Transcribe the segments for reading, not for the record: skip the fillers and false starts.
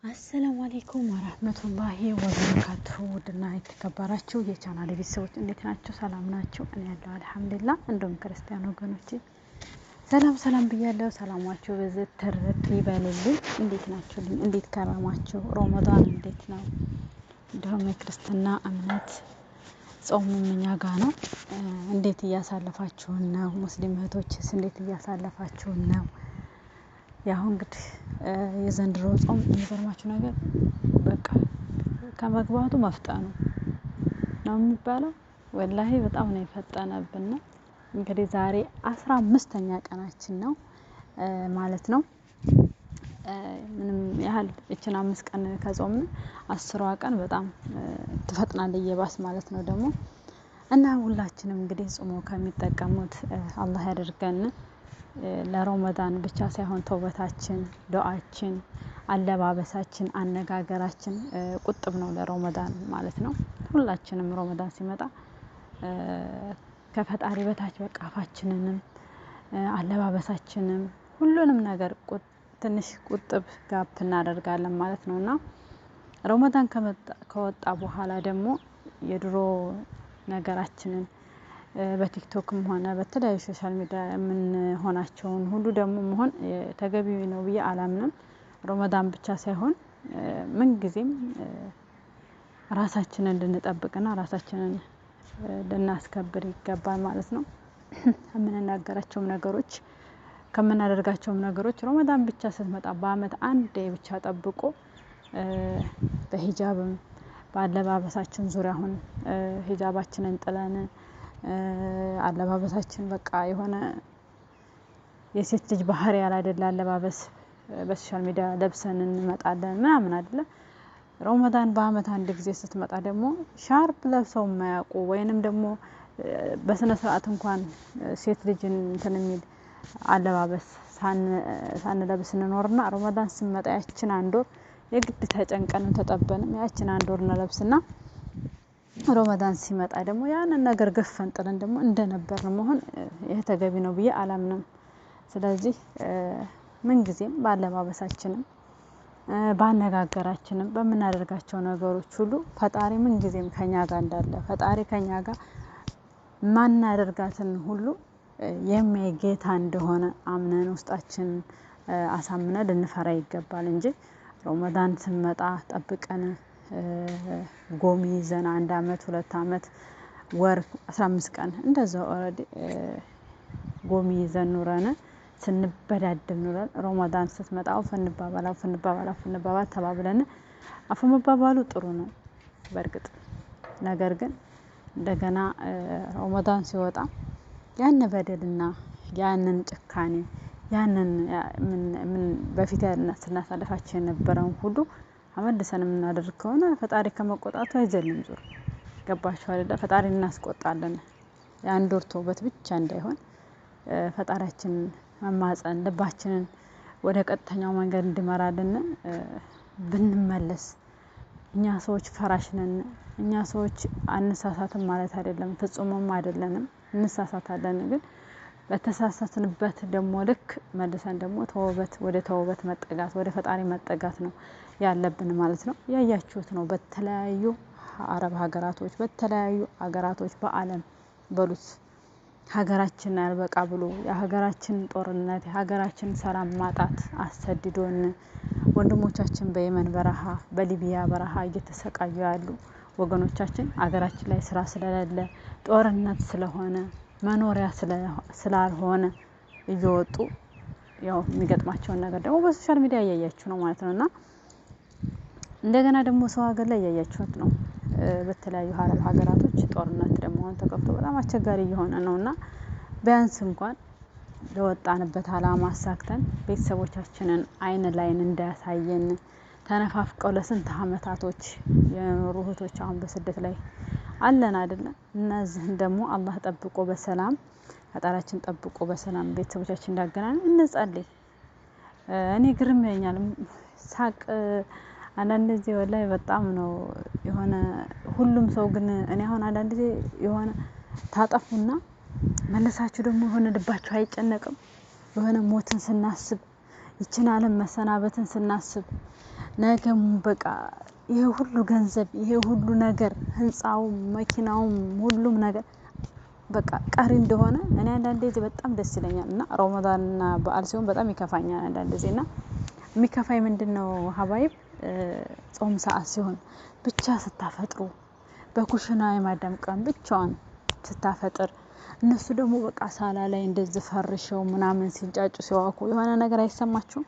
السلام عليكم ورحمة الله وبركاته። ውድና የተከበራችሁ የቻናል ቤተሰቦች እንዴት ናቸው? ሰላም ናቸው? እኔ ያለው الحمد لله። እንዲሁም ክርስቲያን ወገኖቼ ሰላም ሰላም ብያለሁ። ሰላማችሁ ብዝት ትርፍ ይበልልኝ። እንዴት ናችሁልኝ? እንዴት ከረማችሁ? ሮመዳን እንዴት ነው? እንዲሁም የክርስትና እምነት ጾሙም እኛ ጋ ነው። እንዴት እያሳለፋችሁን ነው? ሙስሊም እህቶችስ እንዴት እያሳለፋችሁን ነው? ያው እንግዲህ የዘንድሮ ጾም የሚገርማችሁ ነገር በቃ ከመግባቱ መፍጠኑ ነው የሚባለው። ወላሂ በጣም ነው የፈጠነብን። እንግዲህ ዛሬ 15ኛ ቀናችን ነው ማለት ነው። ምንም ያህል እችን 5 ቀን ከጾምን 10ዋ ቀን በጣም ትፈጥናለች እየባስ ማለት ነው ደግሞ። እና ሁላችንም እንግዲህ ጾሞ ከሚጠቀሙት አላህ ያደርገን። ለሮመዳን ብቻ ሳይሆን ተውበታችን፣ ዱዓችን፣ አለባበሳችን፣ አነጋገራችን ቁጥብ ነው ለሮመዳን ማለት ነው። ሁላችንም ሮመዳን ሲመጣ ከፈጣሪ በታች በቃ አፋችንንም አለባበሳችንም ሁሉንም ነገር ትንሽ ቁጥብ ጋብ እናደርጋለን ማለት ነው። እና ሮመዳን ከወጣ በኋላ ደግሞ የድሮ ነገራችንን በቲክቶክም ሆነ በተለያዩ social media የምንሆናቸውን ሁሉ ደግሞ መሆን ተገቢ ነው ብዬ አላምንም። ሮመዳን ብቻ ሳይሆን ምንጊዜም ራሳችንን ልንጠብቅና ራሳችንን ልናስከብር ይገባል ማለት ነው። ከምንናገራቸውም ነገሮች ከምናደርጋቸውም ነገሮች ሮመዳን ብቻ ስትመጣ በአመት አንዴ ብቻ ጠብቆ በሂጃብም በአለባበሳችን ዙሪያ አሁን ሂጃባችንን ጥለን አለባበሳችን በቃ የሆነ የሴት ልጅ ባህሪ ያላደለ አለባበስ በ social media ለብሰን እንመጣለን ምናምን አይደለ። ሮመዳን በአመት አንድ ጊዜ ስትመጣ ደግሞ ሻርፕ ለብሰው የማያውቁ ወይንም ደግሞ በስነ ስርዓት እንኳን ሴት ልጅን እንትን የሚል አለባበስ ሳንለብስ እንኖርና ሮመዳን ስንመጣ ያችን አንድ ወር የግድ ተጨንቀንም ተጠበንም ያችን አንድ ወር እንለብስና ሮመዳን ሲመጣ ደግሞ ያንን ነገር ገፈን ጥለን ደግሞ እንደነበርን መሆን ይሄ ተገቢ ነው ብዬ አላምንም። ስለዚህ ምንጊዜም ባለባበሳችንም ባነጋገራችንም በምናደርጋቸው ነገሮች ሁሉ ፈጣሪ ምንጊዜም ከኛ ጋር እንዳለ፣ ፈጣሪ ከኛ ጋር ማናደርጋትን ሁሉ የሚያይ ጌታ እንደሆነ አምነን ውስጣችን አሳምነን ልንፈራ ይገባል እንጂ ሮመዳን ስንመጣ ጠብቀን ጎሚ ይዘን 1 አመት 2 አመት ወር 15 ቀን እንደዛው already ጎሚ ይዘን ኑረን ስንበዳድም ኑረን ሮመዳን ስትመጣ አውፍ እንባባል አውፍ እንባባል አውፍ እንባባል ተባብለን አውፍ መባባሉ ጥሩ ነው በእርግጥ። ነገር ግን እንደገና ሮመዳን ሲወጣ ያን በደልና ያንን ጭካኔ ያንን ምን በፊት ስናሳልፋቸው የነበረውን ሁሉ አመልሰን የምናደርግ ከሆነ ፈጣሪ ከመቆጣቱ አይዘልም። ዙር ገባችሁ አይደለ? ፈጣሪ እናስቆጣለን። የአንድ ወር ተውበት ብቻ እንዳይሆን ፈጣሪያችንን መማፀን ልባችንን ወደ ቀጥተኛው መንገድ እንዲመራልን ብንመለስ። እኛ ሰዎች ፈራሽ ነን። እኛ ሰዎች አንሳሳትም ማለት አይደለም፣ ፍጹምም አይደለንም፣ እንሳሳታለን። ግን በተሳሳትንበት ደግሞ ልክ መልሰን ደግሞ ተውበት ወደ ተውበት መጠጋት ወደ ፈጣሪ መጠጋት ነው ያለብን ማለት ነው። ያያችሁት ነው በተለያዩ አረብ ሀገራቶች በተለያዩ ሀገራቶች በአለም በሉት ሀገራችን አልበቃ ብሎ የሀገራችን ጦርነት የሀገራችን ሰላም ማጣት አሰድዶን ወንድሞቻችን በየመን በረሃ በሊቢያ በረሃ እየተሰቃዩ ያሉ ወገኖቻችን ሀገራችን ላይ ስራ ስለሌለ ጦርነት ስለሆነ መኖሪያ ስላልሆነ እየወጡ ያው የሚገጥማቸውን ነገር ደግሞ በ social media እያያችሁ ነው ማለት ነው። እና እንደገና ደግሞ ሰው ሀገር ላይ እያያችሁት ነው። በተለያዩ አረብ ሀገራቶች ጦርነት ደግሞ አሁን ተከፍቶ በጣም አስቸጋሪ እየሆነ ነውና ቢያንስ እንኳን ለወጣንበት አላማ አሳክተን ቤተሰቦቻችንን አይን ላይን እንዳያሳየን ተነፋፍቀው ለስንት አመታቶች የኖሩ እህቶች አሁን በስደት ላይ አለን አይደለ? እነዚህን ደግሞ አላህ ጠብቆ በሰላም ፈጣሪያችን ጠብቆ በሰላም ቤተሰቦቻችን እንዳገናኘን እንጸልይ። እኔ ግርም ይለኛል ሳቅ አንዳንድ ጊዜ ወላሂ በጣም ነው የሆነ ሁሉም ሰው ግን እኔ አሁን አንዳንድ ጊዜ የሆነ ታጠፉና መለሳችሁ ደግሞ የሆነ ልባችሁ አይጨነቅም? የሆነ ሞትን ስናስብ ይችን ዓለም መሰናበትን ስናስብ፣ ነገም በቃ ይሄ ሁሉ ገንዘብ፣ ይሄ ሁሉ ነገር፣ ህንፃውም፣ መኪናውም፣ ሁሉም ነገር በቃ ቀሪ እንደሆነ እኔ አንዳንዴ በጣም ደስ ይለኛል። እና ረመዳንና በዓል ሲሆን በጣም ይከፋኛል አንዳንድ ጊዜ። እና የሚከፋኝ ምንድን ነው ሀባይብ? ጾም ሰዓት ሲሆን ብቻ ስታፈጥሩ፣ በኩሽና የማዳም ቀን ብቻዋን ስታፈጥር፣ እነሱ ደግሞ በቃ ሳላ ላይ እንደዚህ ፈርሸው ምናምን ሲንጫጩ ሲዋኩ የሆነ ነገር አይሰማችሁም?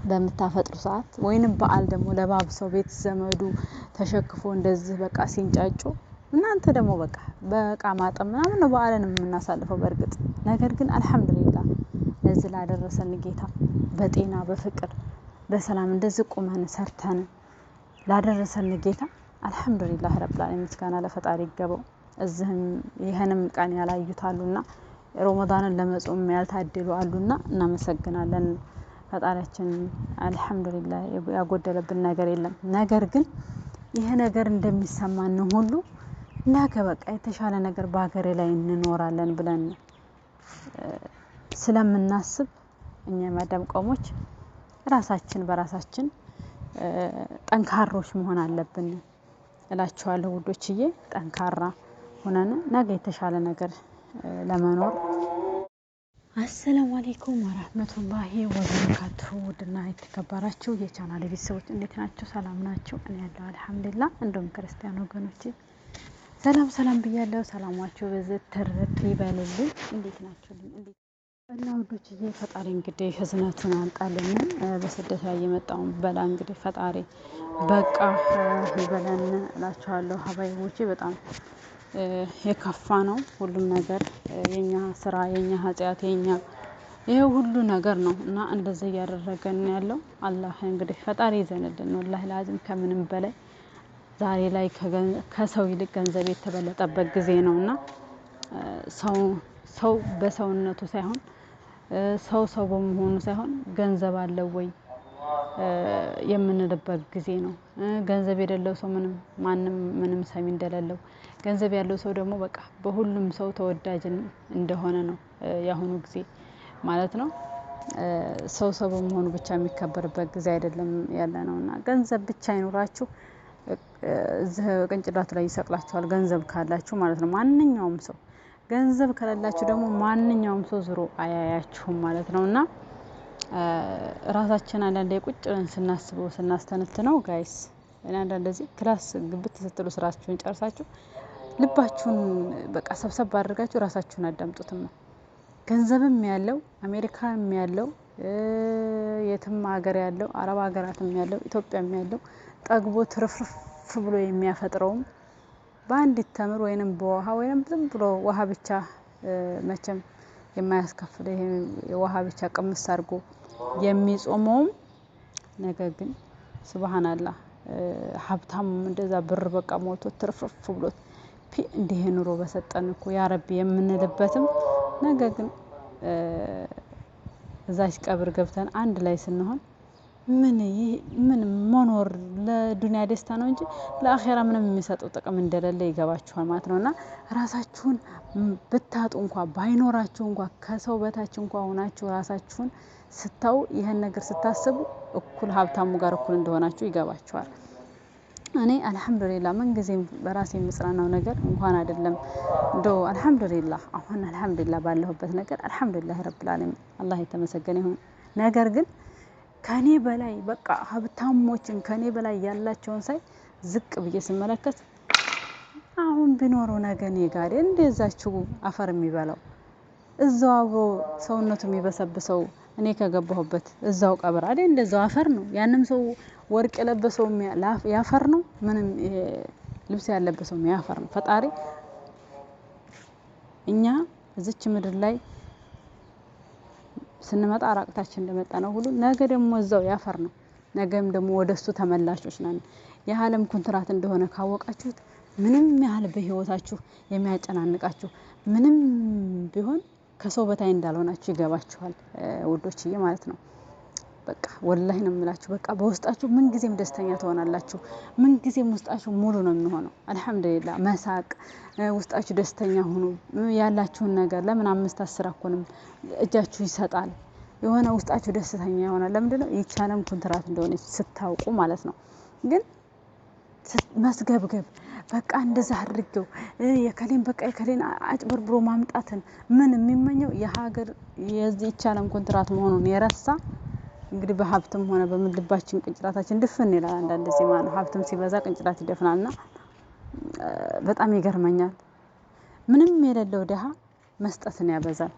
በምታፈጥሩ ሰዓት ወይንም በዓል ደግሞ ለባብሰው ቤት ዘመዱ ተሸክፎ እንደዚህ በቃ ሲንጫጩ፣ እናንተ ደግሞ በቃ በእቃ ማጠብ ምናምን ነው በዓልን የምናሳልፈው። በእርግጥ ነገር ግን አልሐምዱሊላህ ለዚህ ላደረሰን ጌታ፣ በጤና በፍቅር በሰላም እንደዚህ ቁመን ሰርተን ላደረሰን ጌታ አልሐምዱሊላህ ረብል ዓለሚን፣ ምስጋና ለፈጣሪ ይገባው። እዚህም ይህንም ቀን ያላዩት አሉና፣ ሮመዳንን ለመጾም ያልታደሉ አሉና እናመሰግናለን ፈጣሪያችን። አልሐምዱሊላህ ያጎደለብን ነገር የለም። ነገር ግን ይሄ ነገር እንደሚሰማን ሁሉ ነገ በቃ የተሻለ ነገር በሀገሬ ላይ እንኖራለን ብለን ስለምናስብ እኛ የማዳም ቆሞች ራሳችን በራሳችን ጠንካሮች መሆን አለብን እላችኋለሁ ውዶችዬ። ጠንካራ ሆነን ነገ የተሻለ ነገር ለመኖር። አሰላሙ አሌይኩም ወራህመቱላሂ ወበረካቱሁ። ውድና የተከበራችሁ የቻናል ቤተሰቦች እንዴት ናቸው? ሰላም ናቸው? እኔ ያለው አልሐምዱሊላህ። እንዲሁም ክርስቲያን ወገኖቼ ሰላም ሰላም ብያለሁ። ሰላማችሁ በዝት ትርፍ ይበልልኝ። እንዴት ናችሁልኝ? እንዴት እና ውዶችዬ፣ ፈጣሪ እንግዲህ እዝነቱን ያምጣልን። በስደት ላይ የመጣውን በላ እንግዲህ ፈጣሪ በቃ ይበለን እላችኋለሁ። ሀባይቦቼ በጣም የከፋ ነው ሁሉም ነገር፣ የኛ ስራ፣ የኛ ኃጢአት፣ የኛ ይሄ ሁሉ ነገር ነው እና እንደዚህ እያደረገን ያለው። አላህ እንግዲህ ፈጣሪ ይዘንልን። ወላሂ ላዚም ከምንም በላይ ዛሬ ላይ ከሰው ይልቅ ገንዘብ የተበለጠበት ጊዜ ነው እና ሰው ሰው በሰውነቱ ሳይሆን፣ ሰው ሰው በመሆኑ ሳይሆን ገንዘብ አለው ወይ የምንልበት ጊዜ ነው። ገንዘብ የሌለው ሰው ምንም ማንም ምንም ሰሚ እንደሌለው፣ ገንዘብ ያለው ሰው ደግሞ በቃ በሁሉም ሰው ተወዳጅ እንደሆነ ነው የአሁኑ ጊዜ ማለት ነው። ሰው ሰው በመሆኑ ብቻ የሚከበርበት ጊዜ አይደለም ያለ ነው እና ገንዘብ ብቻ ይኑራችሁ እዚህ ቅንጭላቱ ላይ ይሰቅላችኋል። ገንዘብ ካላችሁ ማለት ነው ማንኛውም ሰው፣ ገንዘብ ከሌላችሁ ደግሞ ማንኛውም ሰው ዞሮ አያያችሁም ማለት ነው። እና ራሳችን አንዳንዴ ቁጭ ብለን ስናስበው ስናስተነትነው guys፣ እኔ አንዳንድ ጊዜ class ግብት ስትሉ ስራችሁን ጨርሳችሁ ልባችሁን በቃ ሰብሰብ አድርጋችሁ ራሳችሁን አዳምጡትማ። ገንዘብም ያለው፣ አሜሪካም ያለው፣ የትም ሀገር ያለው፣ አረብ ሀገራትም ያለው፣ ኢትዮጵያም ያለው፣ ጠግቦ ትርፍርፍ ብሎ የሚያፈጥረውም በአንዲት ተምር ወይንም በውሃ ወይንም ዝም ብሎ ውሃ ብቻ፣ መቼም የማያስከፍል ይሄ ውሃ ብቻ ቅምስ አድርጎ የሚጾመውም፣ ነገር ግን ሱብሃንአላህ ሀብታሙም እንደዛ ብር በቃ ሞልቶ ትርፍርፍ ብሎት ፒ እንዲህ ኑሮ በሰጠን እኮ ያ ረቢ የምንልበትም፣ ነገር ግን እዛች ቀብር ገብተን አንድ ላይ ስንሆን ምን ይህ ምን መኖር ለዱንያ ደስታ ነው እንጂ ለአኼራ ምንም የሚሰጠው ጥቅም እንደሌለ ይገባችኋል ማለት ነው። እና ራሳችሁን ብታጡ እንኳ፣ ባይኖራችሁ እንኳ፣ ከሰው በታች እንኳ ሆናችሁ ራሳችሁን ስታው ይህን ነገር ስታስቡ እኩል ሀብታሙ ጋር እኩል እንደሆናችሁ ይገባችኋል። እኔ አልሐምዱሊላህ ምንጊዜም በራሴ የምጽናናው ነገር እንኳን አይደለም እንደው አልሐምዱሊላህ፣ አሁን አልሐምዱሊላህ ባለሁበት ነገር አልሐምዱሊላህ ረብል ዓለሚን አላህ የተመሰገነ ይሁን። ነገር ግን ከኔ በላይ በቃ ሀብታሞችን ከኔ በላይ ያላቸውን ሳይ ዝቅ ብዬ ስመለከት አሁን ቢኖረው ነገ እኔ ጋር እንደዛችው አፈር የሚበላው፣ እዛው አብሮ ሰውነቱ የሚበሰብሰው፣ እኔ ከገባሁበት እዛው ቀብር አይደል እንደዛው አፈር ነው። ያንም ሰው ወርቅ የለበሰው ያፈር ነው። ምንም ልብስ ያለበሰው ያፈር ነው። ፈጣሪ እኛ እዚች ምድር ላይ ስንመጣ ራቅታችን እንደመጣ ነው ሁሉ ነገ ደግሞ እዛው ያፈር ነው። ነገም ደግሞ ወደ እሱ ተመላሾች ነን። የዓለም ኩንትራት እንደሆነ ካወቃችሁት ምንም ያህል በህይወታችሁ የሚያጨናንቃችሁ ምንም ቢሆን ከሰው በታይ እንዳልሆናችሁ ይገባችኋል ውዶችዬ ማለት ነው። በቃ ወላሂ ነው የምላችሁ። በቃ በውስጣችሁ ምንጊዜም ደስተኛ ትሆናላችሁ። ምንጊዜም ውስጣችሁ ሙሉ ነው የሚሆነው። አልሐምዱሊላህ መሳቅ፣ ውስጣችሁ ደስተኛ ሁኑ። ያላችሁን ነገር ለምን 5 10 አኮንም እጃችሁ ይሰጣል። የሆነ ውስጣችሁ ደስተኛ ይሆናል። ለምንድነው? ይቻለም ኮንትራት እንደሆነች ስታውቁ ማለት ነው። ግን መስገብገብ በቃ እንደዛ አድርጌው የከሌን በቃ የከሌን አጭበርብሮ ማምጣትን ምን የሚመኘው የሀገር የዚህ ይቻለም ኮንትራት መሆኑን የረሳ እንግዲህ በሀብትም ሆነ በምን ልባችን ቅንጭላታችን ድፍን ይላል። አንዳንድ ጊዜ ማለት ነው ሀብትም ሲበዛ ቅንጭላት ይደፍናልና በጣም ይገርመኛል። ምንም የሌለው ድሃ መስጠትን ያበዛል፣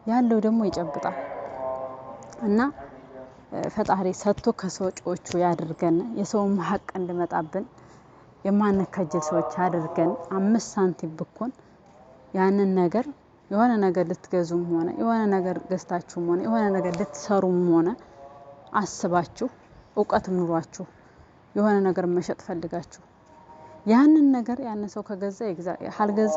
ያለው ደግሞ ይጨብጣል። እና ፈጣሪ ሰጥቶ ከሰጪዎቹ ያድርገን። የሰውም ሀቅ እንድመጣብን የማንከጅል ሰዎች አድርገን። 5 ሳንቲም ብኮን ያንን ነገር የሆነ ነገር ልትገዙም ሆነ የሆነ ነገር ገዝታችሁም ሆነ የሆነ ነገር ልትሰሩም ሆነ አስባችሁ እውቀትም ኑሯችሁ የሆነ ነገር መሸጥ ፈልጋችሁ ያንን ነገር ያንን ሰው ከገዛ ይግዛ፣ ካልገዛ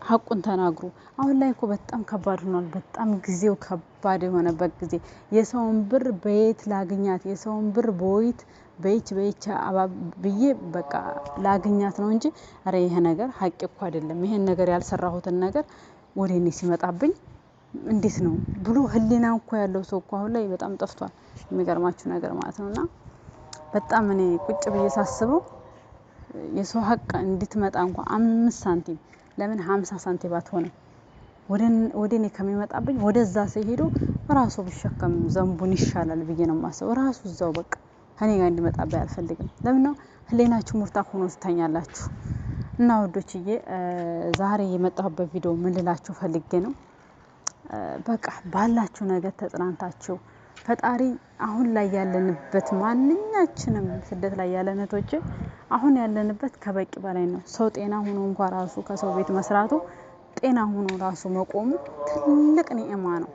ሀቁን ተናግሩ። አሁን ላይ እኮ በጣም ከባድ ሆኗል። በጣም ጊዜው ከባድ የሆነበት ጊዜ የሰውን ብር በየት ላግኛት፣ የሰውን ብር በወይት በይች በይች ብዬ በቃ ላግኛት ነው እንጂ ኧረ ይሄ ነገር ሀቅ እኮ አይደለም፣ ይሄን ነገር ያልሰራሁትን ነገር ወደ እኔ ሲመጣብኝ እንዴት ነው ብሎ ህሊና እኮ ያለው ሰው እኮ አሁን ላይ በጣም ጠፍቷል። የሚገርማችሁ ነገር ማለት ነውና በጣም እኔ ቁጭ ብዬ ሳስበው የሰው ሀቅ እንድትመጣ እንኳን 5 ሳንቲም ለምን 50 ሳንቲም ባትሆንም ወደ እኔ ከሚመጣብኝ ወደዛ ሲሄዱ ራሱ ቢሸከም ዘንቡን ይሻላል ብዬ ነው የማስበው። ራሱ እዛው በቃ ከኔ ጋር እንዲመጣብኝ አልፈልግም። ለምን ነው ህሊናችሁ ሙርታ ሆኖ ትተኛላችሁ። እና ወዶችዬ ዛሬ የመጣሁበት ቪዲዮ ምን ልላችሁ ፈልጌ ነው፣ በቃ ባላችሁ ነገር ተጽናንታችሁ ፈጣሪ አሁን ላይ ያለንበት ማንኛችንም ስደት ላይ ያለን እህቶቼ አሁን ያለንበት ከበቂ በላይ ነው። ሰው ጤና ሆኖ እንኳን ራሱ ከሰው ቤት መስራቱ ጤና ሆኖ ራሱ መቆሙ ትልቅ ኒዕማ ነው።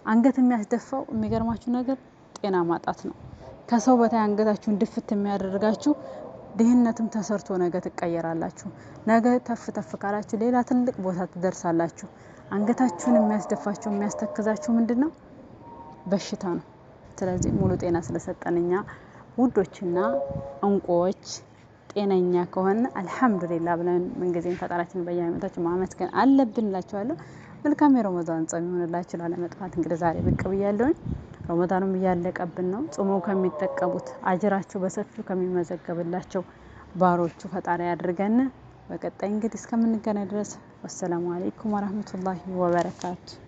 አንገት የሚያስደፋው የሚገርማችሁ ነገር ጤና ማጣት ነው። ከሰው በታይ አንገታችሁን ድፍት የሚያደርጋችሁ ድህነትም ተሰርቶ ነገ ትቀየራላችሁ። ነገ ተፍ ተፍ ካላችሁ ሌላ ትልቅ ቦታ ትደርሳላችሁ። አንገታችሁን የሚያስደፋችሁ የሚያስተክዛችሁ ምንድነው? በሽታ ነው። ስለዚህ ሙሉ ጤና ስለሰጠን እኛ ውዶችና እንቁዎች ጤነኛ ከሆነ አልሐምዱሊላህ ብለን ምን ጊዜም ፈጣሪያችንን በየሃይማኖታችን ማመስገን አለብን እላችኋለሁ። መልካም የረመዳን ጾም ይሁንላችሁ። ላለመጥፋት እንግዲህ ዛሬ ብቅ ብያለሁኝ። ረመዳኑም እያለቀብን ነው። ጾመው ከሚጠቀሙት አጅራቸው በሰፊው ከሚመዘገብላቸው ባሮቹ ፈጣሪ ያድርገን። በቀጣይ እንግዲህ እስከምንገናኝ ድረስ ወሰላሙ አለይኩም ወራህመቱላሂ ወበረካቱ።